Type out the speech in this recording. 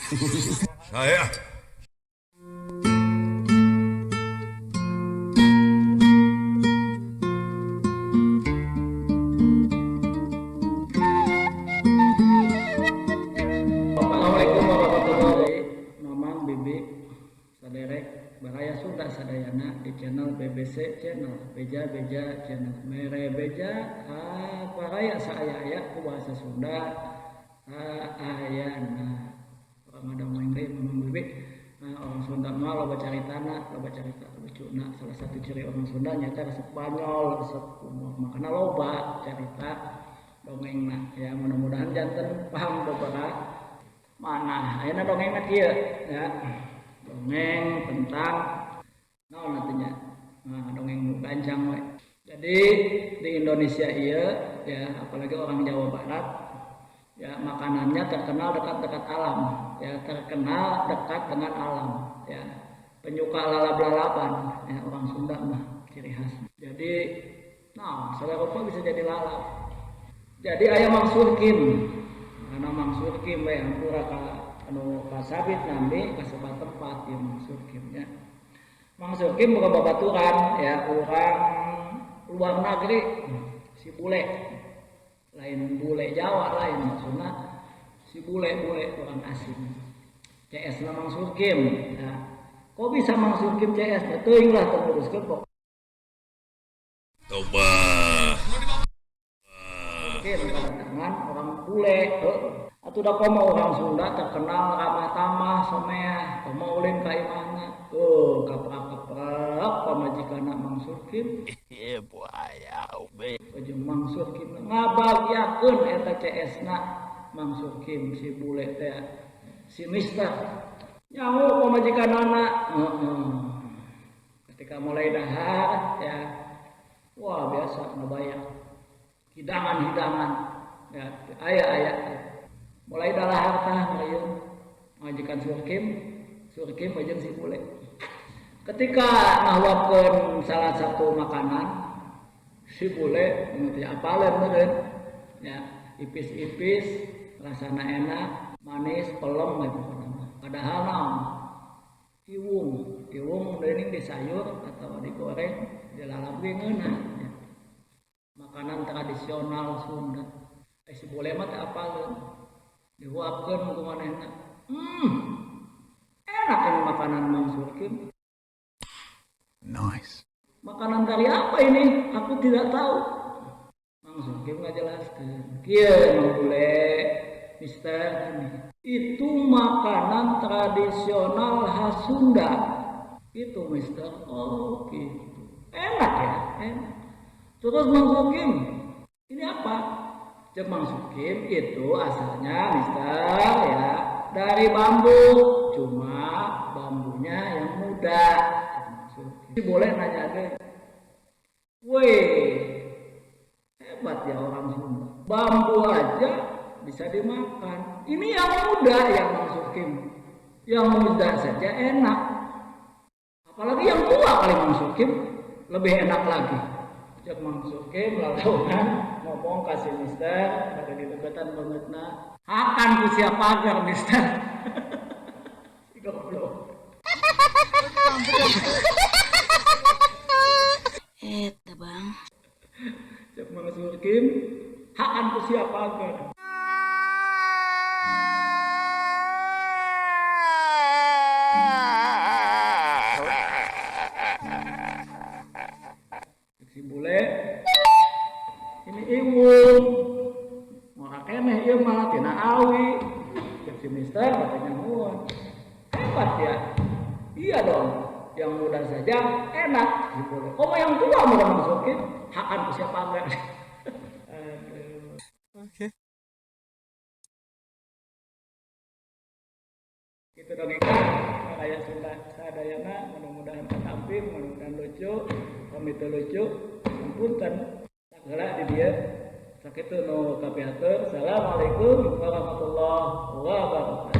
Saya. Assalamualaikum warahmatullahi wabarakatuh. Mamang Bibi Saderek Baraya Sunda Sadayana di channel BBC Channel Beja Beja Channel Mere Beja Baraya saaya-aya ku bahasa Sunda saayana. Urang ngadongeng deui Mamang Bibi. Nah, orang Sunda mah loba caritana, loba carita lucuna. Salah satu ciri orang Sunda nyaeta resep banyol, resep umur. Makana loba carita dongengna. Ya mudah-mudahan janten paham beberapa mana ayeuna dongengna kieu ya. Dongeng tentang naon artinya? Nah, dongeng nu gancang we. Jadi di Indonesia ieu ya, apalagi orang Jawa Barat ya, makanannya terkenal dekat-dekat alam ya, terkenal dekat dengan alam ya, penyuka lalap-lalapan ya, orang Sunda mah ciri khas. Jadi nah segala rupa bisa jadi lalap. Jadi aya Mang Surkim, karena Mang Surkim we hampura ka anu kasabit nami kasebat tempat ya Mang Surkim ya. Mang Surkim boga babaturan ya, orang luar negeri si bule, lain bule Jawa lain, maksudna si bule-bule orang asing. CS na Mang Surkim ya. Kok bisa Mang Surkim CS? Ya teuing lah teruskeun pok. Toba. Oke, kedatangan orang bule. Atuh da komo orang Sunda terkenal ramah tamah someah, komo ulin ka imahna. Tuh, kaprak-kaprak pamajikanna Mang Surkim. Buaya ube. Jeung Mang Surkim ngabagiakeun eta CS na Mang Surkim si bule teh si mister. Nyaho pamajikanana. Heeh. Ketika mulai dahar ya, wah biasa ngabayar hidangan-hidangan ya, aya-aya mulai dalahar tah ngayun majikan Surkim, Surkim jeung si bule. Ketika ngahuapkeun salah satu makanan si bule nu teu apaleun meureun ya, ipis-ipis rasana enak, manis, pelem we pokona mah. Padahal naon? Iwung, iwung deui di sayur atau digoreng, dilalap ge ngeunah ya. Makanan tradisional Sunda. Si bule mah teu apaleun. Dihuapkeun ku manehna. Enak ini makanan Mang Surkim. Nice. Makanan dari apa ini? Aku tidak tahu. Mang Surkim ngajelaskeun. Kieu Mang bule, mister ini. Itu makanan tradisional khas Sunda. Itu mister. Oh gitu. Enak ya, enak. Terus Mang Surkim, ini apa? Cek Mang Surkim itu asalnya mister ya dari bambu, cuma bambunya yang muda. Cek Mang Surkim. Boleh nanya deh. Weh, hebat ya orang Sunda. Bambu aja bisa dimakan. Ini yang muda yang Mang Surkim. Yang muda saja enak. Apalagi yang tua kali Mang Surkim lebih enak lagi. Cek Mang Surkim lalaunan ngomong kasih mister pada di deketan bangetna. Hakan ku siap pagar mister. Si goblok. Eta bang. Cek Mang Surkim hakan ku siap pagar. Si bule ini iwung ngora keneh ieu mah tina awi. Cek si mister katanya nuhun. Hebat ya. Iya dong, yang muda saja enak. Si bule. Oh, yang tua mau masukin hakan ku siapa enggak. Aduh. Oke. Gitu dong kayak Sunda sadayana, mudah-mudahan katampil, mudah-mudahan lucu, kami teu lucu, punten. Sageula di dieu. Sakitu nu kapihatur. Assalamualaikum warahmatullahi wabarakatuh.